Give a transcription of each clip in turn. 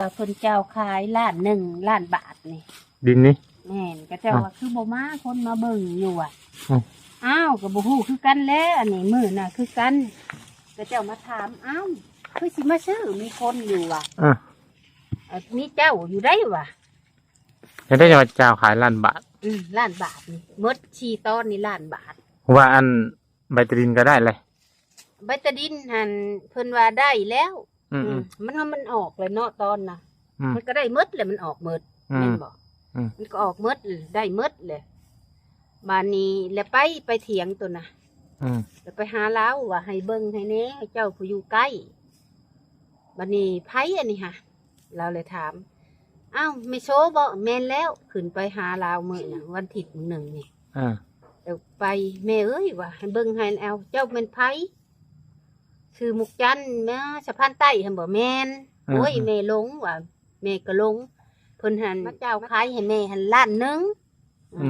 ເພິ່ນເຈົ້າຂາຍລ້ານໜຶ່ງ ລ້ານບາດນີ້ ດິນນີ້. ແມ່ນ ເຂົາເຈົ້າວ່າຄືບໍ່ມາ ຄົນມາເບິ່ງຢູ່ວ່າ. ອືມ ອ້າວ ກໍບໍ່ຮູ້ຄືກັນແຫຼະ ອັນນີ້ມື້ນະຄືກັນ ເຂົາເຈົ້າມາຖາມ ອ້າວ ຄືຊິມາຊື້ ມີຄົນຢູ່ວ່າ. ເອີ ເອີ ມີເຈົ້າຢູ່ໃດວ່າ. ເຫັນໄດ້ວ່າເຈົ້າຂາຍລ້ານບາດ. ອືມ ລ້ານບາດນີ້ ໝົດສີ່ຕອນນີ້ລ້ານບາດ. ວ່າອັນ ໃບຕາດິນກໍໄດ້ແຫຼະ. ໃບຕາດິນຫັ້ນເພິ່ນວ່າໄດ້ແລ້ວ. ອືມ ອືມ ມັນ ມັນອອກແລ້ວເນາະ ຕອນນະ. ອືມ ມັນກໍໄດ້ໝົດແຫຼະ ມັນອອກໝົດ. ອືມ ແມ່ນບໍ່? ອືມ ມັນກໍອອກໝົດ ໄດ້ໝົດແຫຼະ. ບາດນີ້ແລ້ວໄປ ໄປຖຽງໂຕນະ. ອືມ ແລ້ວໄປຫາລາວວ່າໃຫ້ເບິ່ງໃຫ້ແດ່ ເຈົ້າຜູ້ຢູ່ໃກ້. ບາດນີ້ໃຜອັນນີ້ຫະ? ລາວເລີຍຖາມ ອ້າວ ແມ່ໂຊບໍ? ແມ່ນແລ້ວ ຂຶ້ນໄປຫາລາວມື້ນັ້ນ ວັນທິດມື້ໜຶ່ງນີ້. ອ່າ ເອີ ໄປ ແມ່ເອີຍວ່າ ໃຫ້ເບິ່ງໃຫ້ແລ້ວ ເຈົ້າແມ່ນໃຜ? ຊື່ໝູກຈັນ ມາສະພານໃຕ້ຫັ້ນບໍ? ແມ່ນ. ອ່າ ໂອ້ຍ ອ່າ ແມ່ຫຼົງວ່າ ແມ່ກໍຫຼົງ ເພິ່ນຫັ້ນມາເຈົ້າຂາຍໃຫ້ແມ່ຫັ້ນລ້ານໜຶ່ງ. ອື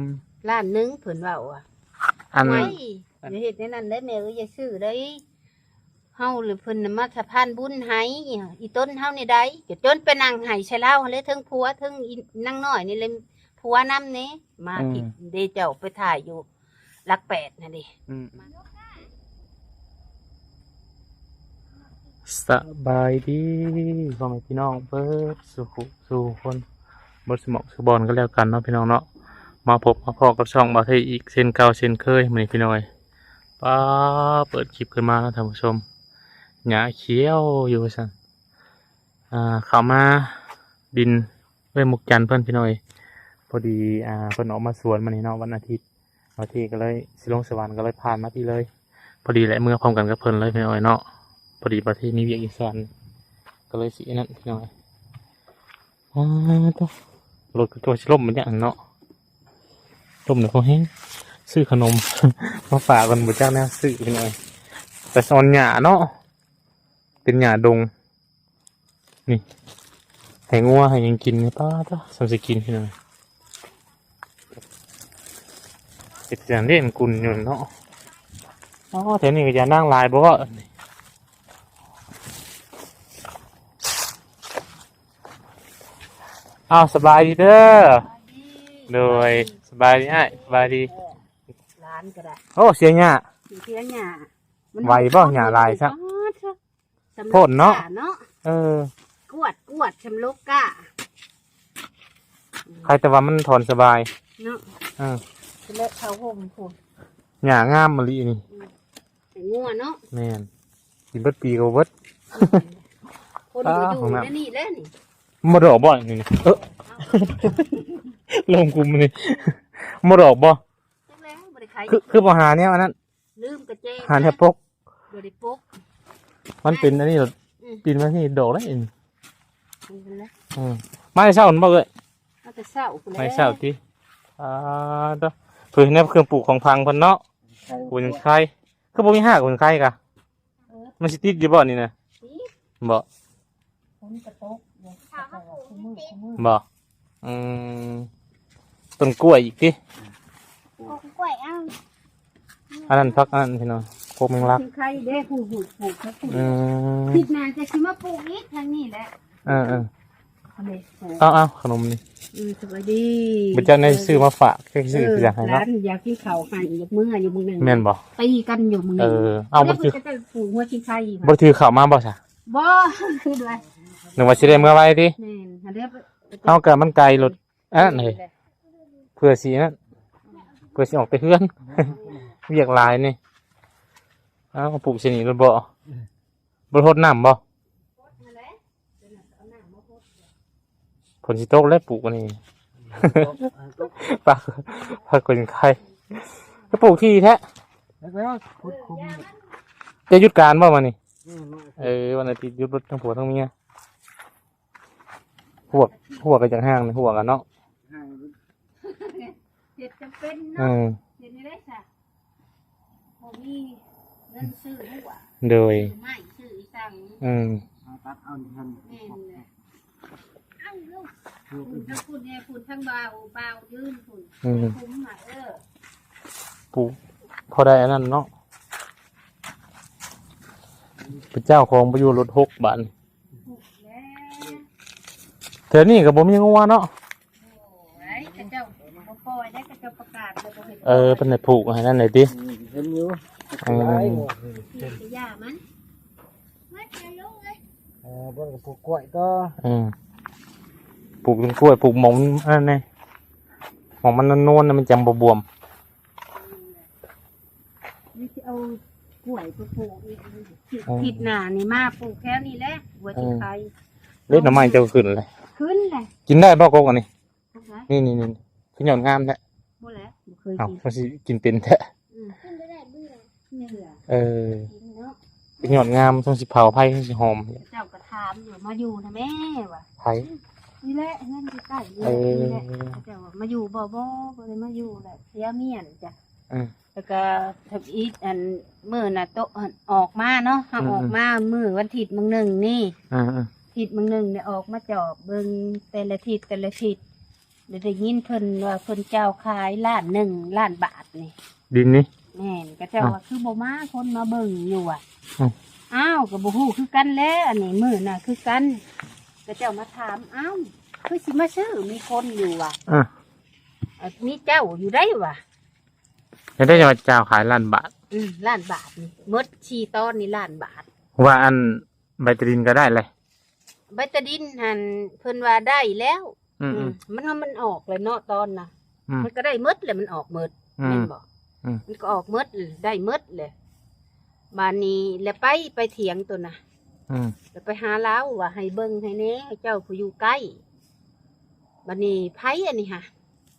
ມ ລ້ານໜຶ່ງ ເພິ່ນເວົ້າວ່າ ອັນ ໂອ້ຍ ຢ່າເຮັດແນວນັ້ນເດີແມ່ເອີຍ ຢ່າຊື້ເດີ. ເຮົາ ຫຼື ເພິ່ນນະມາສະພານບຸນໃຫ້ອີຕົນເຮົານີ້ໃດ ກໍຈົນໄປນັ່ງໄຫ້ໃສ່ລາວຫັ້ນແຫຼະ ເທິງຜົວເທິງອີນາງນ້ອຍນີ້ແຫຼະ ຜົວນຳແດ່. ມາ ອືມ ທີ່ເດເຈົ້າໄປຖ່າຍຢູ່ຫຼັກແປດຫັ້ນເດ. ອືມ ສະບາຍດີພໍ່ແມ່ພີ່ນ້ອງເບິດສູ່ຜູ້ສູ່ຄົນ ເບິດສູ່ໝ່ອງສູ່ບ່ອນກໍແລ້ວກັນເນາະພີ່ນ້ອງເນາະ. ມາພົບມາພໍ້ກັບຊ່ອງບ່າວເທອີກເຊັ່ນເກົ່າເຊັ່ນເຄີຍ ມື້ນີ້ພີ່ນ້ອງເອີຍ. ປ້າ ເປີດຄລິບຂຶ້ນມາເນາະທ່ານຜູ້ຊົມ ຫຍ້າຂຽວຢູ່ວ່າຊັ້ນ. ອ່າ ເຂົ້າມາດິນເອື້ອຍໝູກຈັນເພິ່ນພີ່ນ້ອງເອີຍ. ພໍດີ ອ່າ ເພິ່ນອອກມາສວນມື້ນີ້ເນາະ ວັນອາທິດ ບ່າວເທກໍເລີຍຊິລົງສະຫວັນ ກໍເລີຍຜ່ານມາພີ້ເລີຍ. ພໍດີແຫຼະ ເມືອພ້ອມກັນກັບເພິ່ນເລີຍພີ່ນ້ອງເອີຍເນາະ. ພໍດີບ່າວເທມີວຽກຢູ່ສວນ ກໍເລີຍຊິອັນນັ້ນພີ່ນ້ອງເອີຍ. ອ້າ ໂທ້ ລົດກໍຕົວະຊິລົ້ມມັນຫຍັງເນາະ ລົ້ມແລ້ວພໍແຮງ. ຊື້ຂະໜົມມາຝາກເພິ່ນ ບໍ່ຈັກແນວຊື້ພີ່ນ້ອງເອີຍ. ໄປສອນຫຍ້າເນາະ ເປັນຫຍ້າດົງນີ້ ໃຫ້ງົວໃຫ້ຫຍັງກິນນີ້. ປ້າ ໂທ້ ສ່ຳຊິກິນພີ່ນ້ອງ ເຮັດຈັ່ງໃດມັນກຸນຢູ່ເນາະ. ອໍ ແຖວນີ້ກໍຢ່ານາງຫຼາຍບໍ່. ອ້າວ ສະບາຍດີເດີ. ໂດຍ ສະບາຍດີອ້າຍ ສະບາຍດີ. ຫຼານກໍໄດ້ ໂອ້ ເສຍຫຍ້າ ເສຍຫຍ້າ ມັນໄວບໍ່ ຫຍ້າຫຼາຍຊະ. ໂພດເນາະ ເນາະ. ເອີ ກວດ ກວດຊຳໂລກກະ ໃຄແຕ່ວ່າມັນຖອນສະບາຍເນາະ. ເອີ ເລາະເຂົ້າໂຮມພຸ້ນ ຫຍ້າງາມມະລິນີ້. ອືມ ໃຫ້ງົວເນາະ. ແມ່ນ ກິນເບິດປີກໍບໍ່ເບິດ. ຄົນກໍຢູ່ໃນນີ້ແຫຼະນີ້. ບໍ່ດອກບໍ່ນີ້? ເອີ ລົງກຸມນີ້ ບໍ່ດອກບໍ່? ຈັກແລ້ວ ບໍ່ໄດ້ຂາຍ. ຄື ຄືບໍ່ຫາແນວອັນນັ້ນ ລືມກະແຈ ຫາແນວປົກ ບໍ່ໄດ້ປົກ. ມັນເປັນອັນນີ້ ອືມ ປີນມານີ້ດອກແລ້ວ. ອືມ ມາແຕ່ເຊົ້າພຸ້ນບໍ່ເອີຍ? ມາແຕ່ເຊົ້າພຸ້ນແຫຼະ ມາແຕ່ເຊົ້າຕິ. ອ່າ ໂທ້ ເພິ່ນແນວເຄື່ອງປູກຂອງຝັງເພິ່ນເນາະ. ໂອ້ຍ ໄຄ ຄືບໍ່ມີຮາກ ໂອ້ຍ ໄຄກະ. ເອີ ມັນຊິຕິດຢູ່ບໍ່ນີ້ນະ? ຕິດ ບໍ່? ຝົນກະຕົກຢູ່ ບໍ່? ອືມ ຕົ້ນກ້ວຍອີກຕິ? ປູກກ້ວຍເອົາ ອັນນັ້ນຜັກອັນນັ້ນພີ່ນ້ອງ ພວກແມງລັກ ໄຄເດ້ ປູກ ປູກ ປູກ ປູກ. ອືມ ທິດໜ້າຈະຊິມາປູກອີກທາງນີ້ແຫຼະ. ເອີໆ ເອົາໆ ຂະໜົມນີ້. ອືມ ສະບາຍດີ ບໍ່ຈັກແນວຊື້ມາຝາກ ຈັກຊື້ ເອີ ຢາກໃຫ້ເນາະ ຫຼານຢາກກິນເຂົ້າໃຫ້ ຢາກເມືອຢູ່ມື້ໜຶ່ງ. ແມ່ນບໍ່? ຕີກັນຢູ່ມື້ໜຶ່ງ. ເອີ ເອົາ ບໍ່ຖືກ ເຂົາເຈົ້າປູກຫົວຊິງໄຄ. ບໍ່ຖືກເຂົ້າມາບໍ່ຊະ? ບໍ່ ຄືວ່າ ນຶກວ່າຊິໄດ້ເມືອໄວຕິ? ແມ່ນ ຫັ້ນແຫຼະ ເຮົາກໍມັນໄກໂລດ ອັນນັ້ນເຮີ້ຍ ເພື່ອຊິນັ້ນ ເພື່ອຊິອອກແຕ່ເຮືອນ ວຽກຫຼາຍນີ້. ເອົາ ປູກໃສ່ນີ້ໂລດບໍ່? ບໍ່ໄດ້ຫົດນ້ຳບໍ່? ຝົນຊິຕົກແລ້ວປູກອັນນີ້ ປາກ ປາກກວ່າຍັງໄຄ ກໍປູກທີ່ແທ້. ແລ້ວກໍຂຸດຂຸມ ຈະຢຸດການບໍ່ມື້ນີ້? ເອີ ວັນອາທິດຢຸດເບິດທັງຜົວທັງເມຍ. ຫົວ ຫົວກໍຈັ່ງຫ່າງ ຫົວກັນເນາະ. ເຮັດຈຳເປັນເນາະ. ເອີ ເຮັດແນວໃດຊະ ບໍ່ມີເງິນຊື້ຫົວ. ໂດຍ ຊື້ໄມ້ຊື້ອີ່ສັງ. ເອີ ຕັດເອົາຫັ້ນ. ແມ່ນແຫຼະ ເອົາລູກ ພຸ້ນທັງພຸ້ນແດ່ ພຸ້ນທັງບ່າວ ບ່າວຢືນພຸ້ນ. ເອີ ຄຸ້ມນະ. ເອີ ປູກພໍໄດ້ອັນນັ້ນເນາະ. ເປັນເຈົ້າຂອງໄປຢູ່ລົດຫົກບາດນີ້ ແລ້ວ ແຖວນີ້ກໍບໍ່ມີງົວເນາະ. ໂອ້ຍ ເຂົາເຈົ້າບໍ່ປ່ອຍໄດ້ ເຂົາເຈົ້າປະກາດແລ້ວບໍ່ເຫັນ. ເອີ ເພິ່ນໄດ້ຜູກໃຫ້ນັ້ນໄດ້ຕິ? ອືມ ເຫັນຢູ່. ອືມ ເອີ ເພິ່ນກໍປູກກ້ວຍຕໍ່. ອືມ ປູກຕົ້ນກ້ວຍ ປູກໝ່ອງອັນນັ້ນແດ່ ໝ່ອງມັນນວນໆ ມັນຈັ່ງບໍ່ບວມ. ນີ້ຊິເອົາກ້ວຍໄປປູກອີກ ອືມ ທິດໜ້ານີ້ມາປູກແຖວນີ້ແຫຼະ ຫົວຊິໄຄ. ເດ້ ໜໍ່ໄມ້ເຈົ້າຂຶ້ນແຫຼະ ຂຶ້ນແຫຼະ. ກິນໄດ້ບໍ່ກົກອັນນີ້? ນີ້ໆໆ ຄືຍອດງາມແທ້. ບໍ່ແຫຼະ ບໍ່ເຄີຍກິນ. ເອົ້າ ມັນຊິກິນເປັນແທ້. ອືມ ກິນໄດ້ເບື່ອ ເບື່ອ. ເອີ ກິນເນາະ ເປັນຍອດງາມ ຊ່ວງຊິເຜົາໄຟ ຊ່ວງຊິຫອມ. ເຈົ້າກໍຖາມຢູ່ ມາຢູ່ນະແມ່ວ່າ. ໃຜ? ນີ້ແຫຼະ ເຮືອນໃກ້ໆ ນີ້ແຫຼະ. ເອີ ນີ້ແຫຼະ ເຂົາເຈົ້າວ່າມາຢູ່ບໍ່? ບໍ່ ບໍ່ໄດ້ມາຢູ່ແຫຼະ ເສຍເມຍນະ. ອືມ ແລ້ວກໍທຳອິດ ອັນ ມື້ນະໂຕະ ອັນ ອອກມາເນາະ ເຮົາ ອືມ ອອກມາມື້ວັນທິດມື້ໜຶ່ງນີ້. ອືມໆ ທິດມື້ໜຶ່ງນີ້ອອກມາຈອບເບິ່ງແຕ່ລະທິດ ແຕ່ລະທິດ ແລ້ວໄດ້ຍິນເພິ່ນວ່າເພິ່ນເຈົ້າຂາຍລ້ານໜຶ່ງ ລ້ານບາດນີ້ ດິນນີ້. ແມ່ນ ເຂົາເຈົ້າວ່າ ເອົ້າ ຄືບໍ່ມາ ຄົນມາເບິ່ງຢູ່ວ່າ. ອືມ ອ້າວ ກໍບໍ່ຮູ້ຄືກັນແຫຼະ ອັນນີ້ມື້ນະຄືກັນ ເຂົາເຈົ້າມາຖາມ ອ້າວ ຄືຊິມາຊື້ ມີຄົນຢູ່ວ່າ. ອືມ ເອີ ມີເຈົ້າຢູ່ໄດ໋ວ່າ. ເຮັດໄດ້ວ່າເຈົ້າຂາຍລ້ານບາດ. ອືມ ລ້ານບາດນີ້ ໝົດສີ່ຕອນນີ້ລ້ານບາດ. ວ່າອັນໃບຕາດິນກໍໄດ້ແຫຼະ. ໃບຕາດິນຫັ້ນເພິ່ນວ່າໄດ້ແລ້ວ. ອືມໆ ອືມ ມັນ ມັນອອກແລ້ວເນາະ ຕອນນະ. ອືມ ມັນກໍໄດ້ໝົດແຫຼະ ມັນອອກໝົດ. ອືມ ແມ່ນບໍ່? ອືມ ມັນກໍອອກໝົດ ໄດ້ໝົດແຫຼະ. ບາດນີ້ແລ້ວໄປ ໄປຖຽງໂຕນະ. ອືມ ແລ້ວໄປຫາລາວວ່າ ໃຫ້ເບິ່ງໃຫ້ແດ່ ເຈົ້າຜູ້ຢູ່ໃກ້. ບາດນີ້ ໃຜອັນນີ້ຫະ?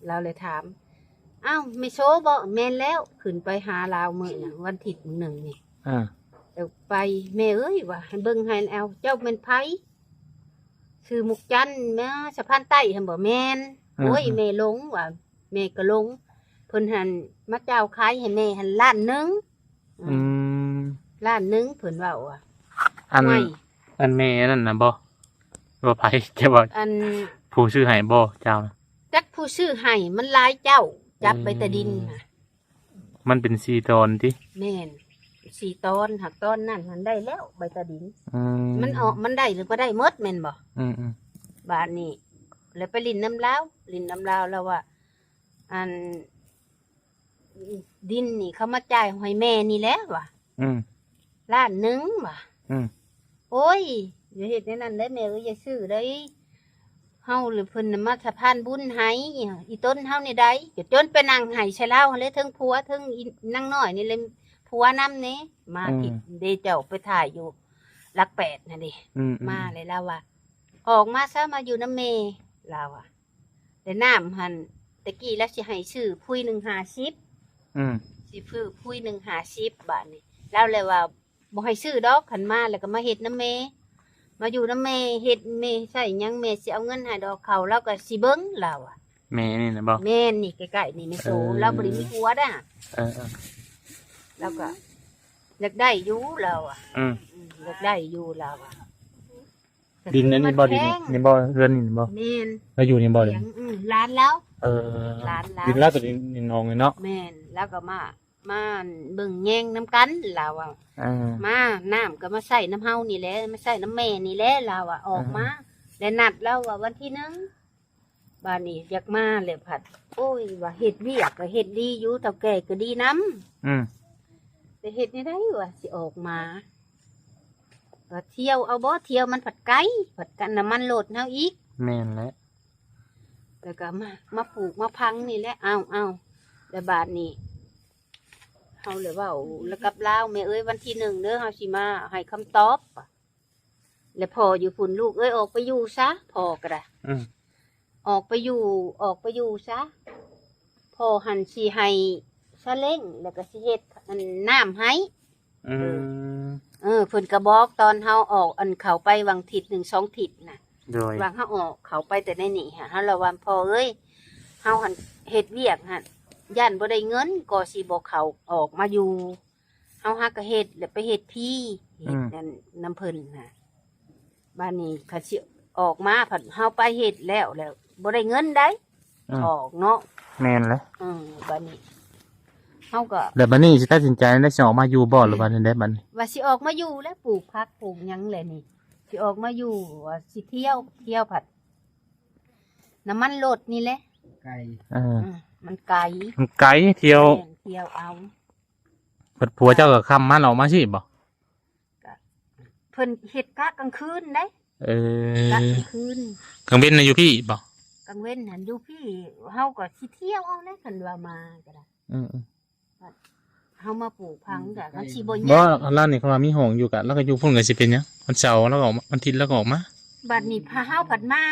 ລາວເລີຍຖາມ. ອ້າວ ແມ່ໂຊບໍ? ແມ່ນແລ້ວ ຂຶ້ນໄປຫາລາວມື້ນະ ວັນທິດມື້ໜຶ່ງນີ້. ອ່າ ເອີ ໄປ ແມ່ເອີຍວ່າ ໃຫ້ເບິ່ງໃຫ້ແລ້ວ ເຈົ້າແມ່ນໃຜ? ຊື່ໝູກຈັນ ມາສະພານໃຕ້ຫັ້ນບໍ? ແມ່ນ. ອ່າ ໂອ້ຍ ແມ່ຫຼົງວ່າ ແມ່ກໍຫຼົງ ເພິ່ນຫັ້ນມາຈ່າຍຂາຍໃຫ້ແມ່ຫັ້ນລ້ານໜຶ່ງ. ອືມ ອືມ ລ້ານໜຶ່ງເພິ່ນເວົ້າວ່າ. ອັນ ຫ້ວຍ ອັນແມ່ອັນນັ້ນນະບໍ? ວ່າໃຜ ແຕ່ວ່າ ອັນ ຜູ້ຊື້ໃຫ້ບໍເຈົ້ານະ? ຈັກຜູ້ຊື້ໃຫ້ ມັນຫຼາຍເຈົ້າ ຈັບໃບຕາດິນນະ. ອືມ ມັນເປັນສີ່ຕອນຕິ? ແມ່ນ ສີ່ຕອນ ຫາກຕອນນັ້ນຫັ້ນໄດ້ແລ້ວໃບຕາດິນ. ອືມ ມັນອອກ ມັນໄດ້ ແລ້ວກໍໄດ້ໝົດແມ່ນບໍ່? ອືມໆ ບາດນີ້ ແລ້ວໄປຫຼິ້ນນຳລາວ ຫຼິ້ນນຳລາວ ລາວວ່າ ອັນ ດິນນີ້ເຂົາມາຈ່າຍໃຫ້ແມ່ນີ້ແຫຼະວ່າ. ອືມ ລ້ານໜຶ່ງວ່າ. ອືມ ໂອ້ຍ ຢ່າເຮັດແນວນັ້ນເດ້ແມ່ເອີຍ ຢ່າຊື້ເດ້ ເຮົາ ຫຼື ເພິ່ນນະມາສະພານບຸນໃຫ້ ອີ່ຕົນເຮົານີ້ໃດ ຈົນໄປນັ່ງໄຫ້ໃສ່ລາວຫັ້ນແຫຼະ ເທິງຜົວ ເທິງອີນາງນ້ອຍນີ້ແຫຼະ ຜົວນຳແດ່. ມາ ອືມ ທີ່ເດ ເຈົ້າໄປຖ່າຍຢູ່ຫຼັກແປດຫັ້ນເດ. ອືມໆ ມາແລ້ວລາວວ່າ ອອກມາຊະ ມາຢູ່ນຳແມ່ ລາວວ່າ. ແຕ່ນ້ຳຫັ້ນ ແຕ່ກີ້ລາວຊິໃຫ້ຊື້ຜຸຍໜຶ່ງຫ້າສິບ. ອືມ ຊິຊື້ຜຸຍໜຶ່ງຫ້າສິບ ບາດນີ້ລາວເລີຍວ່າ ບໍ່ໃຫ້ຊື້ດອກ ຄັນມາແລ້ວກໍມາເຮັດນຳແມ່ ມາຢູ່ນຳແມ່ ເຮັດແມ່ໃຊ້ຫຍັງ ແມ່ຊິເອົາເງິນໃຫ້ດອກເຂົ້າ ລາວກໍຊິເບິ່ງ ລາວວ່າ. ແມ່ນີ້ນະບໍ? ແມ່ນ ນີ້ໃກ້ໆນີ້ແມ່ໂສ. ເອີ ລາວບໍ່ໄດ້ມີຜົວເດ້. ເອີໆ ລາວກໍຢາກໄດ້ຢູ່ ລາວວ່າ. ອືມ ອືມ ຢາກໄດ້ຢູ່ ລາວວ່າ. ດິນອັນນີ້ບໍ່? ດິນນີ້ບໍ່? ເຮືອນນີ້ບໍ່? ແມ່ນ ລາວຢູ່ນີ້ບໍ່? ອືມ ຫຼານລາວ. ເອີ ຫຼານລາວ ດິນລາວ ຕົວດິນ ດິນນ້ອງນີ້ເນາະ. ແມ່ນ ລາວກໍມາ ມາເບິ່ງແຍງນຳກັນ ລາວວ່າ. ເອີ ມາ ນ້ຳກໍມາໃຊ້ນຳເຮົານີ້ແຫຼະ ມາໃຊ້ນຳແມ່ນີ້ແຫຼະ ລາວວ່າ. ອອກມາ ເອີ ແລ້ວນັດລາວວ່າວັນທີໜຶ່ງ ບາດນີ້ຢາກມາແລ້ວພັດ ໂອ້ຍ ວ່າເຮັດວຽກກໍເຮັດດີຢູ່ ເຖົ້າແກ່ກໍດີນຳ. ອືມ ແຕ່ເຮັດແນວໃດວ່າຊິອອກມາ ວ່າທ່ຽວເອົາບໍ່? ທ່ຽວມັນພັດໄກ ພັດກັນນ້ຳມັນລົດເຮົາອີກ. ແມ່ນແຫຼະ ແລ້ວກໍມາ ມາປູກມາຝັງນີ້ແຫຼະ. ເອົາໆ ແລ້ວບາດນີ້ເຮົາເລີຍເວົ້າແລ້ວກັບລາວ ແມ່ເອີຍ ວັນທີໜຶ່ງເດີ ເຮົາຊິມາໃຫ້ຄຳຕອບ. ແລ້ວພໍ່ຢູ່ພຸ້ນ ລູກເອີຍ ອອກໄປຢູ່ຊະ ພໍ່ກໍໄດ້. ອືມ ອອກໄປຢູ່ ອອກໄປຢູ່ຊະ ພໍ່ຫັ້ນຊິໃຫ້ຊາເລັ້ງ ແລ້ວກໍຊິເຮັດອັນນ້ຳໃຫ້. ອືມ ເອີ ເພິ່ນກໍບອກຕອນເຮົາອອກ ອັນ ເຂົ້າໄປຫວ່າງທິດໜຶ່ງສອງທິດນະ. ໂດຍ ວ່າເຮົາອອກເຂົ້າໄປແຕ່ໃນນີ້ຫະ ເຮົາລະວ່າ ພໍ່ເອີຍ ເຮົາຫັ້ນເຮັດວຽກຫັ້ນ ຢ້ານບໍ່ໄດ້ເງິນ ກໍຊິບໍ່ເຂົ້າອອກມາຢູ່. ເຮົາຫາກໍເຮັດ ແລ້ວໄປເຮັດພີ ເຮັດ ອືມ ນັ້ນນຳເພິ່ນນະ. ບາດນີ້ຄັນຊິອອກມາ ເຮົາໄປເຮັດແລ້ວ ແລ້ວບໍ່ໄດ້ເງິນໃດ໋. ອືມ ອອກເນາະ. ແມ່ນແຫຼະ. ເອີ ບາດນີ້ເຮົາກໍ ແລ້ວບາດນີ້ຊິຕັດສິນໃຈແນວໃດ ຊິອອກມາຢູ່ບໍ່ ຫຼືວ່າແນວໃດບາດນີ້? ວ່າຊິອອກມາຢູ່ແຫຼະ ປູກຜັກປູກຫຍັງແຫຼະນີ້ ຊິອອກມາຢູ່ ວ່າຊິທ່ຽວ ທ່ຽວພັດ ນ້ຳມັນລົດນີ້ແຫຼະ ໄກ ເອີ ອືມ ມັນໄກ ມັນໄກ ທ່ຽວ ແມ່ນ ທ່ຽວເອົາ ເພິ່ນ ຜົວເຈົ້າກໍຄ່ຳມາອອກມາຊີ້ບໍ່? ກະເພິ່ນເຮັດກະກາງຄືນເດ້ ເອີ ກະກາງຄືນ ກາງເວັນນະຢູ່ພີ້ບໍ່? ກາງເວັນຫັ້ນຢູ່ພີ້ ເຮົາກໍຊິທ່ຽວເອົາແຫຼະ ຄັນວ່າມາກໍໄດ້ ອືມ ເຮົາມາປູກຝັງກະ ມັນຊິບໍ່ຍາກ ບໍ່ ລາວນີ້ເຂົາວ່າມີຫ້ອງຢູ່ກະ ລາວກໍຢູ່ພຸ້ນກໍຊິເປັນຫຍັງ ວັນເສົາລາວກໍອອກມາ ວັນທິດລາວກໍອອກມາ ບັດນີ້ພາເຮົາພັດມາ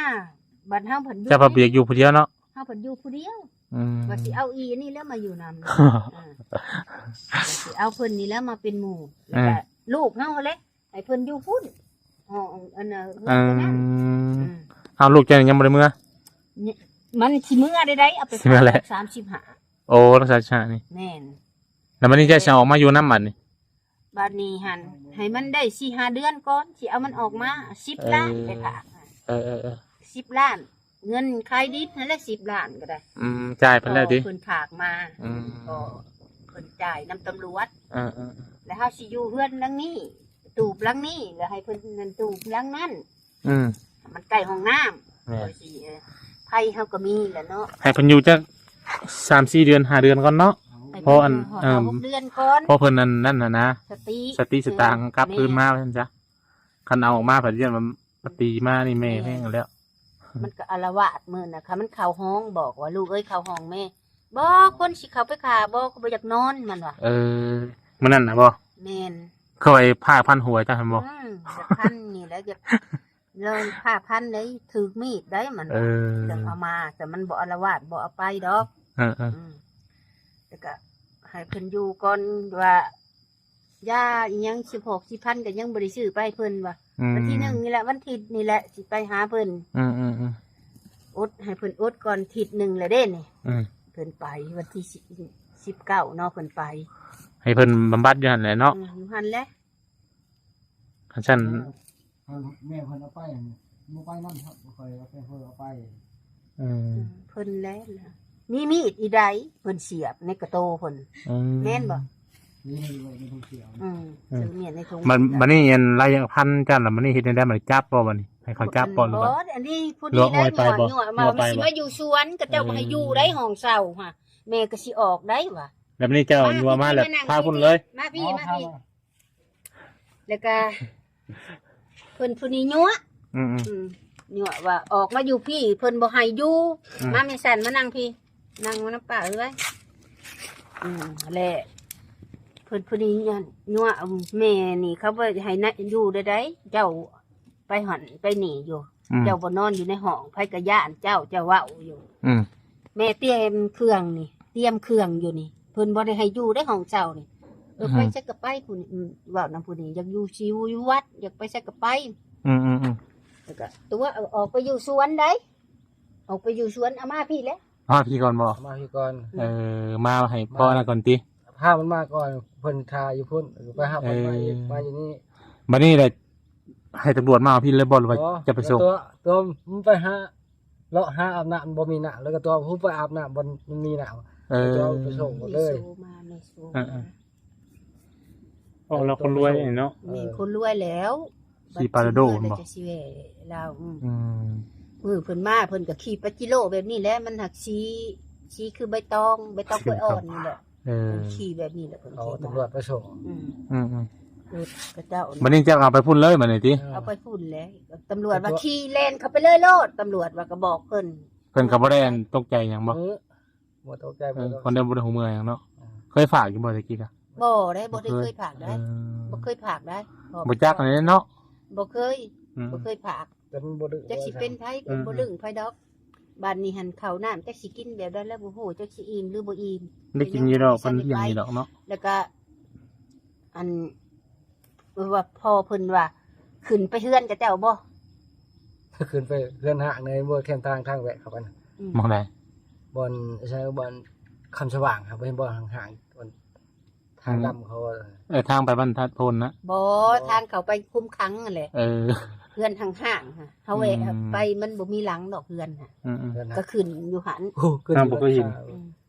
ບັດເຮົາພັດຢູ່ ເຈົ້າພັດບໍ່ຢາກຢູ່ຜູ້ດຽວເນາະ ເຮົາພັດຢູ່ຜູ້ດຽວ ອືມ ວ່າຊິເອົາອີອັນນີ້ແຫຼະມາຢູ່ນຳ ເອີ ວ່າຊິເອົາເພິ່ນນີ້ແຫຼະມາເປັນໝູ່ ເອີ ແລ້ວກະລູກເຮົາຫັ້ນແຫຼະ ໃຫ້ເພິ່ນຢູ່ພຸ້ນ ຫ້ອງອັນ ເຮືອນຕົວນັ້ນ ອືມ ອືມ ເອົາ ລູກເຈົ້າຍັງບໍ່ໄດ້ເມືອ? ມັນຊິເມືອໄດ້ໃດ ເອົາໄປ ຊິເມືອແລ້ວ ສາມສິບຫ້າ ໂອ້ ລັກສາຊາດນີ້ ແມ່ນ ແລ້ວບັດນີ້ເຈົ້າຊິເອົາອອກມາຢູ່ນຳບັດນີ້? ບັດນີ້ຫັ້ນ ໃຫ້ມັນໄດ້ສີ່ຫ້າເດືອນກ່ອນ ຊິເອົາມັນອອກມາ ສິບລ້ານ ເອີ ໄປຝາກ ເອີໆໆ ສິບລ້ານ ເງິນຂາຍດິນຫັ້ນແຫຼະ ສິບລ້ານກໍໄດ້ ອືມ ຈ່າຍເພິ່ນແລ້ວຕິ? ເພິ່ນຝາກມາ ອືມ ກໍເພິ່ນຈ່າຍນຳຕຳຫຼວດ ເອີໆ ແລ້ວເຮົາຊິຢູ່ເຮືອນຫຼັງນີ້ ຕູບຫຼັງນີ້ ແລ້ວໃຫ້ເພິ່ນນັ້ນຕູບຫຼັງນັ້ນ ອືມ ມັນໃກ້ຫ້ອງນ້ຳ ແມ່ນ ໂດຍຊິ ເອີ ໄຟເຮົາກໍມີແລ້ວເນາະ ໃຫ້ເພິ່ນຢູ່ຈັກສາມສີ່ເດືອນ ຫ້າເດືອນກ່ອນເນາະ ໃຫ້ ເພິ່ນ ເພາະອັນ ຢູ່ຫ້ອງ ເອີ ຫ້າຫົກເດືອນກ່ອນ ເພາະເພິ່ນອັນນັ້ນນະ ສະຕິ ສະຕິສະຕາງ ເອີ ກັບຄືນມາ ແມ່ນ ວ່າຊັ້ນຊະ ຄັນເອົາອອກມາພັດຢ້ານວ່າມັນ ປະຕີມານີ້ແມ່ແຮງແລ້ວ ມັນກໍອາລະວາດມື້ນະ ຄັນມັນເຂົ້າຫ້ອງ ບອກວ່າ ລູກເອີຍ ເຂົ້າຫ້ອງແມ່ ບໍ່ ຄົນຊິເຂົ້າໄປຂ້າ ບໍ່ ຂ້ອຍບໍ່ຢາກນອນ ມັນວ່າ ເອີ ມື້ນັ້ນນະບໍ່? ແມ່ນ ເຂົາໄປຜ້າພັນຫົວເຈົ້າຫັ້ນບໍ່? ອືມ ຢາກພັນນີ້ແຫຼະ ຢາກ ລອງຜ້າພັນໄດ້ ຖືກມີດໄດ້ ມັນວ່າ ເອີ ຈັ່ງເອົາມາ ແຕ່ມັນບໍ່ອາລະວາດ ບໍ່ເອົາໄປດອກ ເອີໆ ອືມ ແລ້ວກໍໃຫ້ເພິ່ນຢູ່ກ່ອນ ວ່າຢາອີ່ຫຍັງສິບຫົກ ສິບພັນກໍຍັງບໍ່ໄດ້ຊື້ໄປໃຫ້ເພິ່ນວ່າ ອືມ ວັນທີໜຶ່ງນີ້ແຫຼະ ວັນທິດນີ້ແຫຼະ ຊິໄປຫາເພິ່ນ ອືມໆ ອົດ ໃຫ້ເພິ່ນອົດກ່ອນທິດໜຶ່ງແຫຼະເດ້ນີ້ ອືມ ເພິ່ນໄປວັນທີສິບ ສິບເກົ້າເນາະ ເພິ່ນໄປ ໃຫ້ເພິ່ນບຳບັດຢູ່ຫັ້ນແຫຼະເນາະ ອືມ ຢູ່ຫັ້ນແຫຼະ ຄັນຊັ້ນ ເອີ ແມ່ເພິ່ນເອົາໄປ ບໍ່ໄປນຳ ບໍ່ຄ່ອຍເອົາໄປ ເພິ່ນເອົາໄປ ອືມ ເພິ່ນແຫຼະ ມີມີດອີໃດ ເພິ່ນສຽບໃນກະໂຕເພິ່ນ ອືມ ແມ່ນບໍ່? ມີມີດໄວ້ໃນຖົງເສື້ອ ອືມ ອືມ ຊື້ມີດໃນຖົງ ບັດ ບັດນີ້ອັນລາຍພັນຈັ່ງລະ ບັດນີ້ເຮັດແນວໃດ ບັດນີ້ຈັບບໍ່ ບັດນີ້ໃຫ້ເຂົາຈັບບໍ່ ຫຼືວ່າ ອັນນີ້ຜູ້ນີ້ໄດ້ ວ່າຊິມາຢູ່ສວນ ເຂົາເຈົ້າບໍ່ໃຫ້ຢູ່ໄດ້ ຫ້ອງເຊົ່າຫະ ແມ່ກໍຊິອອກໄດ້ວ່າ ແລ້ວບັດນີ້ເຈົ້າຍົວະມາແລ້ວ ພາພຸ້ນເລີຍ ມາພີ້ ມາພີ້ ແລ້ວກະເພິ່ນຜູ້ນີ້ຍົວະ ອືມໆ ອືມ ຍົວະວ່າອອກມາຢູ່ພີ້ ເພິ່ນບໍ່ໃຫ້ຢູ່ ອືມ ມາແມ່ສັນ ມານັ່ງພີ້ ນັ່ງມານຳປ້າເອື້ອຍ ອືມ ແລະເພິ່ນຜູ້ນີ້ຍົວະ ແມ່ນີ້ເຂົາບໍ່ໃຫ້ນະ ຢູ່ໄດ້ໃດ ເຈົ້າໄປຫັ້ນໄປນີ້ຢູ່ ອືມ ເຈົ້າບໍ່ນອນຢູ່ໃນຫ້ອງ ໃຜກໍຢ້ານເຈົ້າ ເຈົ້າເວົ້າຢູ່ ອືມ ແມ່ຕຽມເຄື່ອງນີ້ ຕຽມເຄື່ອງຢູ່ນີ້ ເພິ່ນບໍ່ໄດ້ໃຫ້ຢູ່ໃດຫ້ອງເຊົ່ານີ້ ເອີ ອືມ ໄປໃສກໍໄປ ຜູ້ນີ້ ອືມ ເວົ້ານຳຜູ້ນີ້ ຢາກຢູ່ຊິຢູ່ວັດ ຢາກໄປໃສກໍໄປ ອືມໆໆ ແລ້ວກໍຕົວະ ເອົາອອກໄປຢູ່ສວນໃດ ອອກໄປຢູ່ສວນ ເອົາມາພີ້ແຫຼະ ມາພີ້ກ່ອນບໍ່ ມາພີ້ກ່ອນ ເອີ ມາໃຫ້ພໍ່ນັ້ນກ່ອນຕິ ພາມັນມາກ່ອນ ເພິ່ນຖ້າຢູ່ພຸ້ນ ໄປຫາເພິ່ນ ເອີ ມາຢູ່ ມາຢູ່ນີ້ ບັດນີ້ແຫຼະ ໃຫ້ຕຳຫຼວດມາເອົາພີ້ເລີຍບໍ່ ຫຼືວ່າ ອໍ ຈະໄປສົ່ງ ຕົວະ ຕົວະ ມັນໄປຫາ ເລາະຫາອາບນ້ຳ ບໍ່ມີນ້ຳ ແລ້ວກໍຕົວະ ຮູ້ໄປອາບນ້ຳ ບໍ່ມີນ້ຳ ເອີ ຕົວະໄປສົ່ງໝົດເລີຍ ເອີໆ ເອີ ເອີ ເອີ ລາວຄົນລວຍເນາະ ເອີ ມີຄົນລວຍແລ້ວ ຂີ່ປາໂດໂດ ແລ້ວ ອືມ ອືມ ມື້ເພິ່ນມາ ເພິ່ນກໍຂີ່ປາຈິໂລແບບນີ້ແຫຼະ ມັນຫາກສີ ສີຄືໃບຕອງ ໃບຕອງກ້ວຍອ່ອນນີ້ແຫຼະ ເອີ ເພິ່ນຂີ່ແບບນີ້ແຫຼະ ເພິ່ນ ເອົາຕຳຫຼວດໄປສົ່ງ ອືມ ອືມໆ ເອີ ເຂົາເຈົ້າ ບັດນີ້ເຈົ້າເອົາໄປພຸ້ນເລີຍ ບັດນີ້ຕິ ເອີ ເອົາໄປພຸ້ນແຫຼະ ຕຳຫຼວດວ່າຂີ່ແລ່ນເຂົ້າໄປເລີຍໂລດ ຕຳຫຼວດວ່າກໍບອກເພິ່ນ ເພິ່ນກໍບໍ່ໄດ້ອັນຕົກໃຈຫຍັງບໍ່? ເອີ ບໍ່ຕົກໃຈ ເອີ ບໍ່ຕົກໃຈ ຄົນໄດ້ບໍ່ໄດ້ຮູ້ເມືອຫຍັງເນາະ ອ່າ ເຄີຍຝາກຢູ່ບໍ່ແຕ່ກີ້ກະ? ບໍ່ໄດ້ ບໍ່ໄດ້ເຄີຍຝາກໄດ້ ເອີ ບໍ່ເຄີຍຝາກໄດ້ ບໍ່ຈັກອັນນີ້ເນາະ ບໍ່ເຄີຍ ອືມ ບໍ່ເຄີຍຝາກ ແຕ່ມັນບໍ່ດຶງ ຈັກຊິເປັນໃຜ ອືມ ບໍ່ດຶງໃຜດອກ ບາດນີ້ຫັ້ນເຂົ້ານ້ຳຈັກຊິກິນແບບໃດແລ້ວບໍ່ຮູ້ ຈັກຊິອີ່ມຫຼືບໍ່ອີ່ມ ໄດ້ກິນຢູ່ດອກ ເພິ່ນລ້ຽງຢູ່ດອກເນາະ ແລ້ວກະ ອັນ ວ່າພໍ່ເພິ່ນວ່າ ຂຶ້ນໄປເຮືອນຂະເຈົ້າບໍ່? ຂຶ້ນໄປເຮືອນຫ້າງໃນບໍ່ແຄມທາງ ທາງແວະເຂົ້າໄປນະ ອືມ ໝ່ອງໃດ? ບ່ອນ ໃສ ບ່ອນຄຳສະຫວ່າງ ເຮົາໄປເຫັນບໍ່ ຫ້າງໆ ບ່ອນທາງ ອືມ ດຳເຂົາ ເອີ ທາງໄປບ້ານທາດໂພນນະ? ບໍ່ ບໍ່ ທາງເຂົ້າໄປຄຸມຂັງຫັ້ນແຫຼະ ເອີ ເຮືອນຫ້າງໆ ເຮົາແວະ ອືມ ໄປ ມັນບໍ່ມີຫຼັງດອກເຮືອນ ອືມໆ ກໍຂຶ້ນຢູ່ຫັ້ນ ໂອ້ ຂຶ້ນ ເຮົາບໍ່ເຄີຍເຫັນ ອືມ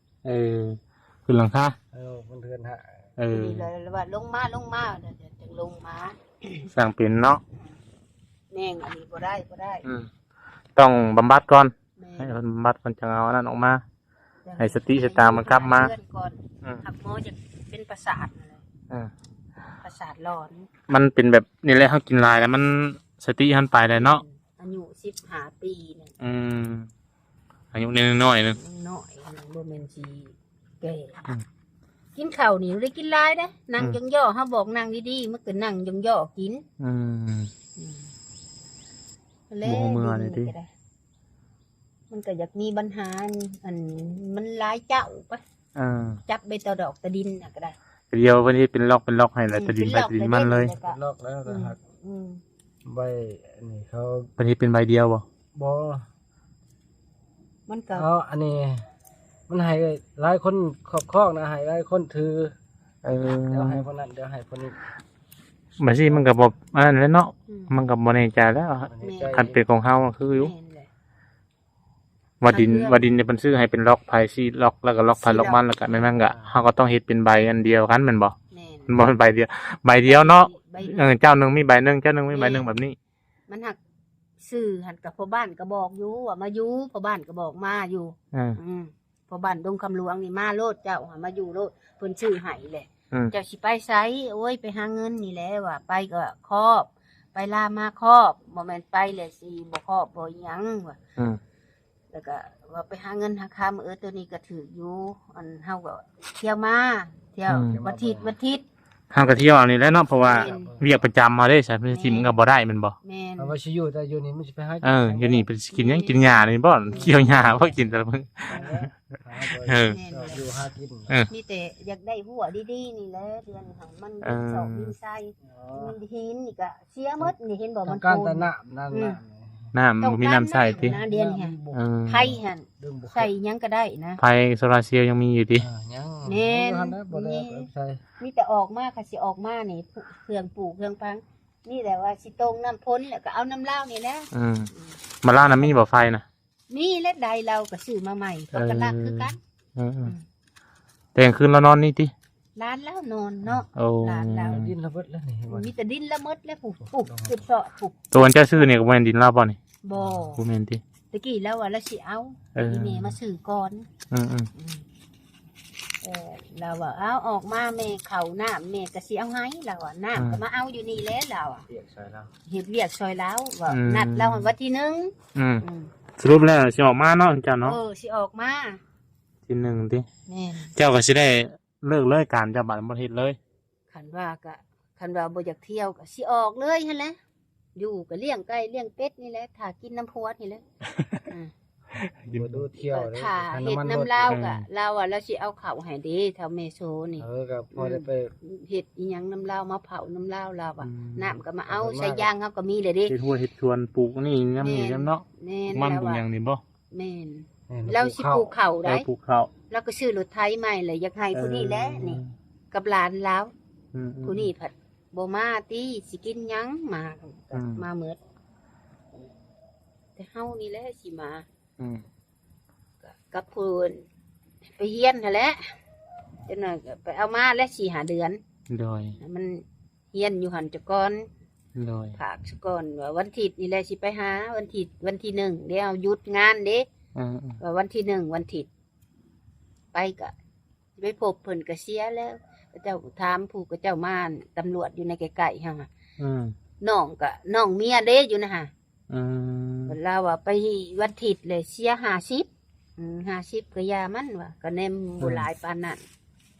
ເອີ ຂຶ້ນຫຼັງຄາ ເອີ ມັນເຮືອນຫາ ເອີ ພໍດີເລີຍວ່າລົງມາ ລົງມາ ຈັ່ງລົງມາ ຊ່າງເປັນເນາະ ແມ່ນ ອັນນີ້ບໍ່ໄດ້ ບໍ່ໄດ້ ອືມ ຕ້ອງບຳບັດກ່ອນ ແມ່ນ ໃຫ້ເພິ່ນບຳບັດ ເພິ່ນຈັ່ງເອົາອັນນັ້ນອອກມາ ໃຫ້ສະຕິສະຕາງມັນກັບມາ ເຮືອນກ່ອນ. ອືມ ຫາກໝໍຈະເປັນປະສາດນັ້ນແຫຼະ ເອີ ປະສາດຫຼອນ. ມັນເປັນແບບນີ້ແຫຼະ ເຮົາກິນຫຼາຍແລ້ວມັນສະຕິມັນໄປແລ້ວເນາະ. ອືມ ອາຍຸສິບຫ້າປີນີ້. ອືມ ອາຍຸນ້ອຍໆ ໜຶ່ງ ນ້ອຍໆ ບໍ່ແມ່ນຊິແກ່. ອືມ ກິນເຂົ້ານີ້ບໍ່ໄດ້ກິນຫຼາຍເດ້ ນັ່ງ ອືມ ຍ້ອງຍໍ ເຮົາບອກນັ່ງດີໆ ມັນກໍນັ່ງຍ້ອງຍໍກິນ. ອືມ ອືມ ແລ້ວ ບໍ່ຮູ້ເມື່ອນີ້ຕິ ມັນກໍຢາກມີບັນຫາ ອັນ ມັນຫຼາຍເຈົ້າໄປ. ເອີ ຈັບໄປຕະດອກຕະດິນນະກໍໄດ້ ດຽວເພິ່ນເຮັດເປັນລັອກເປັນລັອກໃຫ້ ແລ້ວ ອືມ ຕະດິນໃຜຕະດິນມັນເລີຍ. ເປັນລັອກແລ້ວກໍ ອືມ ຫັກ ອືມ ໃບອັນນີ້ເຂົາ ເພິ່ນເຮັດເປັນໃບດຽວບໍ່? ບໍ່ ມັນກໍ ເອົາອັນນີ້ ມັນໃຫ້ຫຼາຍຄົນຄອບຄອງນະ ໃຫ້ຫຼາຍຄົນຖື. ເອີ ດຽວໃຫ້ຄົນນັ້ນ ດຽວໃຫ້ຄົນນີ້ ບາດນີ້ມັນກໍບໍ່ອັນນັ້ນແຫຼະເນາະ. ອືມ ມັນກໍບໍ່ແນ່ໃຈແລ້ວ ບໍ່ແນ່ໃຈ ຄັນເປັນຂອງເຮົາຄືຢູ່. ແມ່ນແຫຼະ ວ່າດິນ ວ່າດິນນີ້ເພິ່ນຊື້ໃຫ້ເປັນລັອກ ໃຜສີ່ລັອກ ແລ້ວກໍລັອກໃຜລັອກມັນ ແລ້ວກໍແມ່ນມັນກໍ ເຮົາກໍຕ້ອງເຮັດເປັນໃບອັນດຽວກັນແມ່ນບໍ່? ແມ່ນ ມັນບໍ່ແມ່ນໃບດຽວ ໃບດຽວເນາະ. ເອີ ເຈົ້າໜຶ່ງມີໃບໜຶ່ງ ເຈົ້າໜຶ່ງມີໃບໜຶ່ງ ແບບນີ້. ມັນຫາກຊື່ຫັ້ນ ກໍພໍ່ບ້ານກໍບອກຢູ່ວ່າມາຢູ່ ພໍ່ບ້ານກໍບອກມາຢູ່. ເອີ ອືມ ພໍ່ບ້ານດົງຄຳຫຼວງນີ້ ມາໂລດ ເຈົ້າຫາມາຢູ່ໂລດ ເພິ່ນຊື້ໃຫ້ແຫຼະ. ອືມ ເຈົ້າຊິໄປໃສ? ໂອ້ຍ ໄປຫາເງິນນີ້ແຫຼະ ວ່າໄປກໍຄອບ ໄປລາມາຄອບ ບໍ່ແມ່ນໄປແລ້ວຊິບໍ່ຄອບບໍ່ອີ່ຫຍັງວ່າ. ອືມ ແລ້ວກໍວ່າໄປຫາເງິນຫາຄຳ. ເອີ ໂຕນີ້ກໍຖືກຢູ່ ອັນເຮົາກໍທ່ຽວມາ ທ່ຽວ ອືມ ວັນທິດ ວັນທິດ ເຮົາກໍທ່ຽວເອົານີ້ແຫຼະເນາະ ເພາະວ່າ ແມ່ນ ວຽກປະຈຳເຮົາເດ້ ຊິຖິ້ມກໍບໍ່ໄດ້ແມ່ນບໍ່? ແມ່ນ ເຮົາວ່າຊິຢູ່ ແຕ່ຢູ່ນີ້ມັນຊິໄປຫາກິນ ເອີ ຢູ່ນີ້ເພິ່ນຊິກິນຫຍັງ? ແມ່ນ ກິນຫຍ້ານີ້ບໍ່? ອືມ ກ່ຽວຫຍ້າບໍ່? ກິນແຕ່ລະມື້ ເອີ ແມ່ນ ຢູ່ຫາກິນ. ເອີ ມີແຕ່ຢາກໄດ້ຮົ້ວດີໆນີ້ແຫຼະ ດຽວນີ້ຫັ້ນມັນ ເອີ ດິນຊອກດິນໄຊ ເອີ ມັນຫີນນີ້ກໍເສຍໝົດນີ້ ເຫັນບໍ່? ມັນໂກນ ຕ້ອງການແຕ່ນ້ຳນັ້ນ ອືມ ນ້ຳ ນ້ຳບໍ່ມີນ້ຳໃຊ້ຕິ? ນ້ຳ ດຽວນີ້ ເອີ ໄຟຫັ້ນ ໃສ່ຫຍັງກໍໄດ້ນະ ໄຟໂຊລາເຊວຍັງມີຢູ່ຕິ? ເອີ ຍັງ ແມ່ນ ບໍ່ທັນໄດ້ ບໍ່ໄດ້ເອົາໄປໃສ່ ມີແຕ່ອອກມາ ຄັນຊິອອກມານີ້ ເຄື່ອງປູກເຄື່ອງຝັງ ນີ້ແຫຼະວ່າຊິຕົງນ້ຳຝົນ ແລ້ວກໍເອົານ້ຳລາວນີ້ແຫຼະ. ອືມ ອືມ ມາລາວນະມີບໍ່ໄຟນະ? ມີແຫຼະ ໃດລາວກໍຊື້ມາໃໝ່ ເຂົາກໍລັກຄືກັນ. ເອີ ເອີ ອືມ ແຕ່ກາງຄືນລາວນອນນີ້ຕິ? ຫຼານລາວນອນເນາະ. ໂອ້ ຫຼານລາວ ດິນລະເບິດແລ້ວນີ້ ມີແຕ່ດິນລະເບິດແລ້ວ ຜູ້ ຜູ້ ຜູ້ເຊາະຜູ້. ໂຕອັນເຈົ້າຊື້ນີ້ກໍບໍ່ແມ່ນດິນລາວບໍ່ນີ້? ບໍ່ ບໍ່ແມ່ນຕິ? ຕະກີ້ລາວວ່າລາວຊິເອົາ ເອີ ອີ່ແມ່ມາຊື້ກ່ອນ. ອືມໆ ອືມ ເອີ ລາວວ່າ ເອົາອອກມາແມ່ ເຂົ້ານ້ຳແມ່ກໍຊິເອົາໃຫ້ ລາວວ່າ ນ້ຳ ອືມ ກໍມາເອົາຢູ່ນີ້ແຫຼະ ລາວວ່າ ວຽກຊ່ອຍລາວ ເຮັດວຽກຊ່ອຍລາວວ່າ ອືມ ນັດລາວວັນທີໜຶ່ງ. ອືມ ອືມ ສະຫຼຸບແລ້ວຊິອອກມາເນາະ ເຈົ້າເນາະ? ເອີ ຊິອອກມາທີໜຶ່ງຕິ? ແມ່ນ ເຈົ້າກໍຊິໄດ້ເລີກເລີຍການເຈົ້າ ບາດບໍ່ເຮັດເລີຍ. ຄັນວ່າກະ ຄັນວ່າບໍ່ຢາກທ່ຽວກະຊິອອກເລີຍຫັ້ນແຫຼະ ຢູ່ກະລ້ຽງໄກ່ລ້ຽງເປັດນີ້ແຫຼະ ຖ້າກິນນຳຜົວນີ້ແຫຼະ. ບໍ່ດູທ່ຽວ ຖ້າເຮັດນຳລາວກະ ລາວວ່າລາວຊິເອົາເຂົ້າໃຫ້ເດ້ ເຖົ້າແມ່ໂຊນີ້. ເອີ ກະພໍໄດ້ໄປເຮັດອີ່ຫຍັງນຳລາວ ມາເຜົານຳລາວ ລາວວ່າ ອືມ ນ້ຳກະມາເອົາ ໃສ່ຢາງເຮົາກະມີແຫຼະເດ້ ເຮັດຮົ້ວເຮັດສວນ ປູກນີ້ນຳນີ້ນຳເນາະ. ແມ່ນ ມັນປູກຫຍັງນີ້ບໍ່? ແມ່ນ ແມ່ນ ລາວຊິປູກເຂົ້າໄດ໋ ລາວປູກເຂົ້າ ລາວກໍຊື້ລົດໄຖໃໝ່ແຫຼະ ຢາກໃຫ້ຜູ້ນີ້ແຫຼະນີ້ ເອີ ກັບຫຼານລາວ. ອືມໆ ຜູ້ນີ້ພັດບໍ່ມາຕິ ຊິກິນຫຍັງ ມາ ອືມ ມາໝົດ ແຕ່ເຮົານີ້ແຫຼະຊິມາ. ອືມ ກັບ ກັບຜູ້ໄປຮຽນຫັ້ນແຫຼະ ຈັກໜ້ອຍກໍໄປເອົາມາແຫຼະ ສີ່ຫ້າເດືອນ. ໂດຍ ມັນ ຮຽນຢູ່ຫັ້ນສາກ່ອນ ໂດຍ ຝາກສາກ່ອນ ວ່າວັນທິດນີ້ແຫຼະຊິໄປຫາ ວັນທິດ ວັນທີໜຶ່ງເດ້ ເຮົາຢຸດງານເດ້. ເອີໆ ວ່າວັນທີໜຶ່ງວັນທິດ ໄປກະຊິໄປພົບເພິ່ນກະເສຍແລ້ວ ເຂົາເຈົ້າຖາມຜູ້ເຂົາເຈົ້າມາຕຳຫຼວດຢູ່ໃນໃກ້ໆ ເຮົາ ອືມ ນ້ອງກະນ້ອງເມຍເດ້ຢູ່ນະຫະ. ອືມ ລາວວ່າໄປວັນທິດເລີຍເສຍຫ້າສິບ ອືມ ຫ້າສິບກໍຢ່າມັນວ່າ ກໍແນມບໍ່ ອືມ ຫຼາຍປານນັ້ນ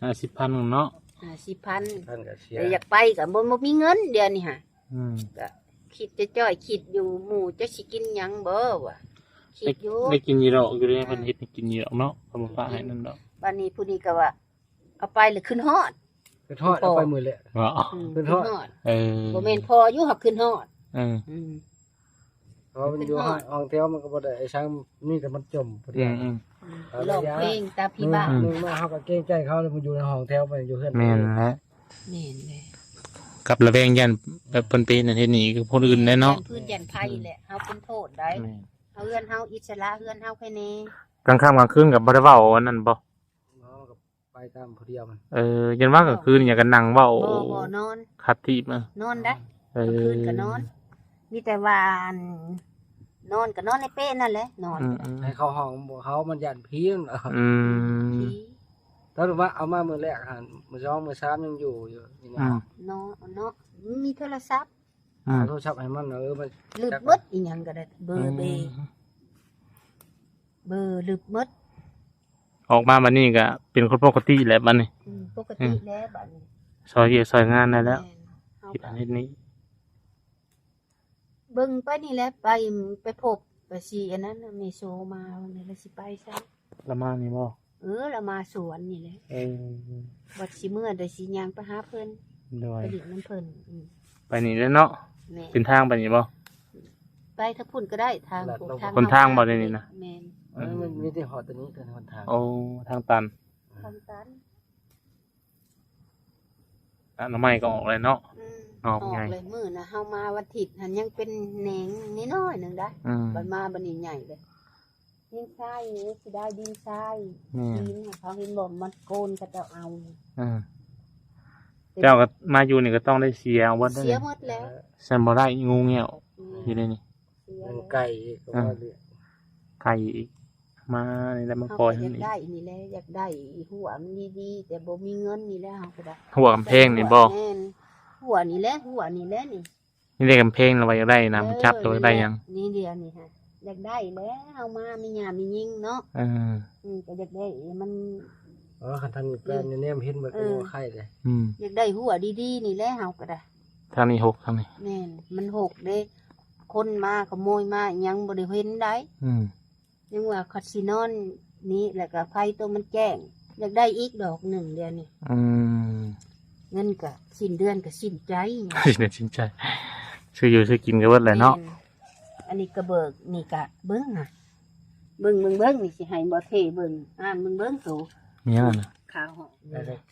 ຫ້າສິບພັນເນາະ ຫ້າສິບພັນ ຫ້າສິບພັນກໍເສຍ ແຕ່ຢາກໄປກໍບໍ່ ບໍ່ມີເງິນດຽວນີ້ຫະ. ອືມ ກໍຄິດຈະຈ້ອຍ ຄິດຢູ່ ໝູ່ຈັກຊິກິນຫຍັງບໍ່ວ່າ ຄິດຢູ່ ໄດ້ ໄດ້ກິນຢູ່ດອກ ຢູ່ເດ້ ເອີ ເພິ່ນເຮັດໃຫ້ກິນຢູ່ດອກເນາະ ເພິ່ນບໍ່ປະໃຫ້ນັ້ນດອກ. ບາດນີ້ຜູ້ນີ້ກໍວ່າ ເອົາໄປແລ້ວຂຶ້ນຮອດ ຂຶ້ນຮອດ ເອົາໄປມື້ແລະ ອືມ ຂຶ້ນຮອດ ຂຶ້ນຮອດ ເອີ ບໍ່ແມ່ນພໍຢູ່ ຫາກຂຶ້ນຮອດ. ເອີ ອືມ ເພາະມັນຢູ່ຫ້ອງແຖວ ມັນກໍບໍ່ໄດ້ໄອ້ສັງ ມີແຕ່ມັນຈົ່ມຜູ້ດຽວ. ອືມໆ ອືມ ຮ້ອງເພງຕາຜີບ້ານ ໜຶ່ງມາເຮົາກໍເກງໃຈເຂົາ ແລ້ວມັນຢູ່ໃນຫ້ອງແຖວ ມັນຢູ່ເຮືອນ ແມ່ນແຫຼະ ແມ່ນແຫຼະ ກັບລະແວງຢ້ານແບບເພິ່ນໄປເຮັດນັ້ນເຮັດນີ້ກັບຄົນອື່ນແດ່ເນາະ ຢ້ານພື້ນຢ້ານໄພແຫຼະ ເຮົາເປັນໂທດໄດ໋. ແມ່ນ ເຮົາ ເຮືອນເຮົາອິດສະຫຼະ ເຮືອນເຮົາໃຜແນ່ ກາງຄ່ຳກາງຄືນກໍບໍ່ໄດ້ເວົ້າອັນນັ້ນບໍ່? ໄປຕາມຜູ້ດຽວມັນ ເອີ ຢ້ານວ່າກາງຄືນຫຍັງກໍນັ່ງເວົ້າ ບໍ່ ບໍ່ນອນ ຂັດທີບ ນອນໄດ໋. ເອີ ກາງຄືນກໍນອນ ມີແຕ່ວ່າອັນ ນອນກໍນອນໃນເປ້ນັ້ນແຫຼະ ນອນ ອືມໆ ໃຫ້ເຂົາຫ້ອງບໍ່ເຂົາ ມັນຢ້ານຜີ ອືມ ຜີ ຕອນວ່າເອົາມາມື້ແລກຫັ້ນ ມື້ສອງມື້ສາມຍັງຢູ່ຢູ່ ນີ້ນະ ອືມ ເນາະ ເນາະ ມີໂທລະສັບ ອືມ ໂທລະສັບໃຫ້ມັນ ເອີ ມັນ ລຶບເບິດ ອີຫຍັງກໍໄດ້ ເບີ ອືມ ເບ ເບີລຶບເບິດ ອອກມາບັດນີ້ກໍເປັນຄົນປົກກະຕິແລ້ວບັດນີ້ ອືມ ປົກກະຕິ ອືມ ແລ້ວບັດນີ້ ຊ່ອຍວຽກຊ່ອຍງານໄດ້ແລ້ວ ແມ່ນ ເຮັດອັນເຮັດນີ້ ເບິ່ງໄປນີ້ແຫຼະ ໄປ ໄປພົບ ໄປຊິອັນນັ້ນນະ ແມ່ໂຊມາ ວ່າແມ່ນລະຊິໄປຊະ ລະມານີ້ບໍ່? ເອີ ລະມາສວນນີ້ແຫຼະ ເອີ ບັດຊິເມືອ ດຽວຊິຍ່າງໄປຫາເພິ່ນ ໂດຍ ໄປຫຼິ້ນນຳເພິ່ນ ອືມ ໄປນີ້ແຫຼະເນາະ ແມ່ນ ເປັນທາງໄປນີ້ບໍ່? ໄປທາງພຸ້ນກໍໄດ້ ທາງ ທາງ ຫົນທາງບໍ່ໄດ້ນີ້ນະ? ແມ່ນ ເອີ ມັນມີແຕ່ຮອດຕົວນີ້ ແຕ່ຫົນທາງ ໂອ້ ທາງຕັນ ທາງຕັນ ອະນາໄມກໍອອກແລ້ວເນາະ ອືມ ງອກໃຫຍ່ ອອກເລີຍ ມື້ນະເຮົາມາວັນທິດຫັ້ນຍັງເປັນແໜງນ້ອຍໆໜຶ່ງໄດ໋ ອືມ ບັດມາບັດນີ້ໃຫຍ່ເລີຍ ດິນຊາຍນີ້ ເສຍດາຍດິນຊາຍ ແມ່ນ ດິນເຂົາເຫັນບໍ່ ມັນໂກນ ເຂົາເຈົ້າເອົາ ອືມ ເຈົ້າກໍມາຢູ່ນີ້ກໍຕ້ອງໄດ້ເສຍເອົາເບິດເດ້ ເສຍໝົດແລ້ວ ຊັ້ນບໍ່ໄດ້ ງູແງ້ວ ອືມ ຢູ່ໃນນີ້ ເສຍ ມັນໄກ່ກໍ ອ່າ ວ່າເລື່ອງ ໄກ່ອີກ ມານີ້ແຫຼະ ມາ ເຮົາ ປ່ອຍ ກໍຢາກໄດ້ນີ້ແຫຼະ ຢາກໄດ້ຫົວມັນດີໆ ແຕ່ບໍ່ມີເງິນນີ້ແຫຼະ ເຮົາກໍໄດ້ ຫົວກຳແພງນີ້ບໍ່? ແມ່ນ ຫົວນີ້ແຫຼະ ຫົວນີ້ແຫຼະນີ້ ນີ້ໄດ້ກຳແພງລະວ່າຢາກໄດ້ນະ ເອີ ມັນຈັບລະວ່າຢາກໄດ້ຫຍັງ? ນີ້ແຫຼະ ນີ້ດຽວນີ້ຮະ ຢາກໄດ້ແຫຼະ ເຮົາມາມີຫຍ້າມີຍິງເນາະ ເອີ ອືມ ກໍຢາກໄດ້ມັນ ເອີ ຄັນທາງແປນແນມເຫັນເບິດ ເອີ ກໍບໍ່ໄຄເດ້ ອືມ ຢາກໄດ້ຫົວດີໆນີ້ແຫຼະ ເຮົາກໍໄດ້ ທາງນີ້ຫົກ ທາງນີ້ ແມ່ນ ມັນຫົກເດ້ ຄົນມາຂະໂມຍມາຫຍັງບໍ່ໄດ້ເຫັນໃດ ອືມ ຍັງວ່າຄັນຊິນອນນີ້ ແລ້ວກໍໄຟຕົວມັນແຈ້ງ ຢາກໄດ້ອີກດອກໜຶ່ງດຽວນີ້ ອືມ ເງິນກໍສິ້ນເດືອນກໍສິ້ນໃຈ ສິ້ນເດືອນສິ້ນໃຈ ຊື້ຢູ່ຊື້ກິນກໍເບິດແຫຼະເນາະ ແມ່ນ ອັນນີ້ກໍເບີກ ນີ້ກໍເບິ່ງນະ ເບິ່ງ ເບິ່ງ ເບິ່ງ ນີ້ຊິໃຫ້ບໍ່ເທເບິ່ງ ອ່ານເບິ່ງ ເບິ່ງໂຕ ມີຫຍັງນະ ຄ່າຫ້ອງ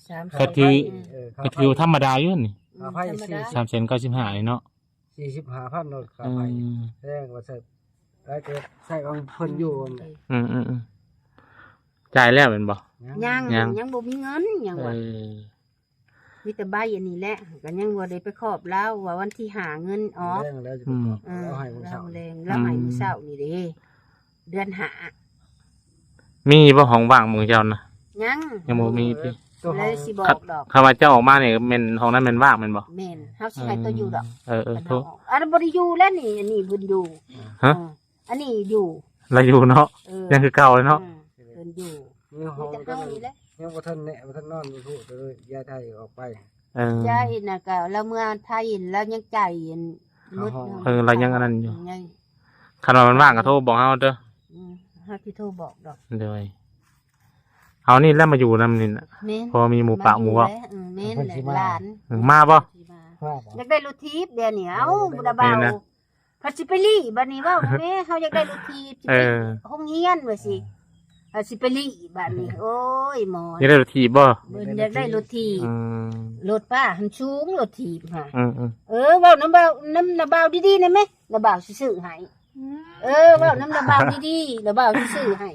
ສາມແສນ ກໍຖື ເອີ ກໍຖືວ່າທຳມະດາຢູ່ຫັ້ນນີ້ ອືມ ຄ່າໄຟ ທຳມະດາ ສີ່ ສາມແສນເກົ້າສິບຫ້ານີ້ເນາະ ສີ່ສິບຫ້າພັນໂລດ ຄ່າໄຟ ອືມ ແພງວ່າຊັ້ນ ແລ້ວກໍໃຊ້ຂອງເພິ່ນຢູ່ ອືມໆໆ ຈ່າຍແລ້ວແມ່ນບໍ່? ຍັງ ຍັງ ຍັງບໍ່ມີເງິນຫຍັງວ່າ ເອີ ມີແຕ່ໃບອັນນີ້ແຫຼະ ກໍຍັງບໍ່ໄດ້ໄປຂອບລາວວ່າວັນທີຫ້າເງິນອອກ ແລ້ວ ແລ້ວຈະໄປຂອບ ອືມ ເອົາໃຫ້ມື້ເຊົ້າ ແລ້ວ ອືມ ແລ້ວໃຫ້ມື້ເຊົ້ານີ້ເດ້ ເດືອນຫ້າ ມີບໍ່ຫ້ອງວ່າງໝູ່ເຈົ້ານະ? ຍັງ ຍັງບໍ່ມີຕິ ເອີ ແລ້ວຊິບອກດອກ ຄັນວ່າເຈົ້າອອກມານີ້ແມ່ນຫ້ອງນັ້ນແມ່ນວ່າງແມ່ນບໍ່? ແມ່ນ ເຮົາຊິໃຫ້ຕົວຢູ່ດອກ ເອີ ເອີ ອັນນັ້ນບໍ່ໄດ້ຢູ່ແລ້ວນີ້ ອັນນີ້ເພິ່ນຢູ່ ຮະ? ເອີ ອັນນີ້ຢູ່ ລະຢູ່ເນາະ ເອີ ຍັງຄືເກົ່າເນາະ ອືມ ເພິ່ນຢູ່ ມີຫ້ອງ ມີແຕ່ເຮົານີ້ແຫຼະ ຍັງບໍ່ທັນແນະ ບໍ່ທັນນອນຢູ່ພຸ້ນ ກໍເລີຍຍ້າຍໄທອອກໄປ ເອີ ຍ້າຍນະ ກໍລາວເມືອໄທ ລາວຍັງຈ່າຍອັນໝົດ ເອີ ລາວຍັງອັນນັ້ນຢູ່ ຄັນວ່າມັນວ່າງກໍໂທບອກເຮົາເດີ ອືມ ເຮົາຊິໂທບອກດອກ ໂດຍ ເຮົານີ້ແຫຼະມາຢູ່ນຳນີ້ນະ ແມ່ນ ພໍມີໝູ່ປາກໝູ່ເວົ້າ ເອີ ແມ່ນແຫຼະ ເພິ່ນຊິມາ ຫຼານ ເອີ ມາບໍ່? ຢາກໄດ້ລົດຖີບດຽວນີ້ ເອົ້າ ເອີ ບໍ່ໄດ້ເບົາ ນີ້ນະ ເພິ່ນຊິໄປລີ້ບັດນີ້ ເວົ້ານຳແມ່ ເຮົາຢາກໄດ້ລົດຖີບ ຊິໄປ ເອີ ໂຮງຮຽນວ່າຊີ້ ເອີ ເຮົາຊິໄປລີ້ບັດນີ້ ໂອ້ຍ ໝໍ ຢາກໄດ້ລົດຖີບບໍ່? ເພິ່ນຢາກໄດ້ລົດຖີບ ອືມ ລົດປ້າຫັ້ນສູງ ລົດຖີບຫະ ອືມໆ ເອີ ເວົ້ານຳບ່າວ ນຳນ້າບ່າວດີໆ ນະແມ່ ນ້າບ່າວຊິຊື້ໃຫ້ ເອີ ເວົ້ານຳນ້າບ່າວດີໆ ນ້າບ່າວຊິຊື້ໃຫ້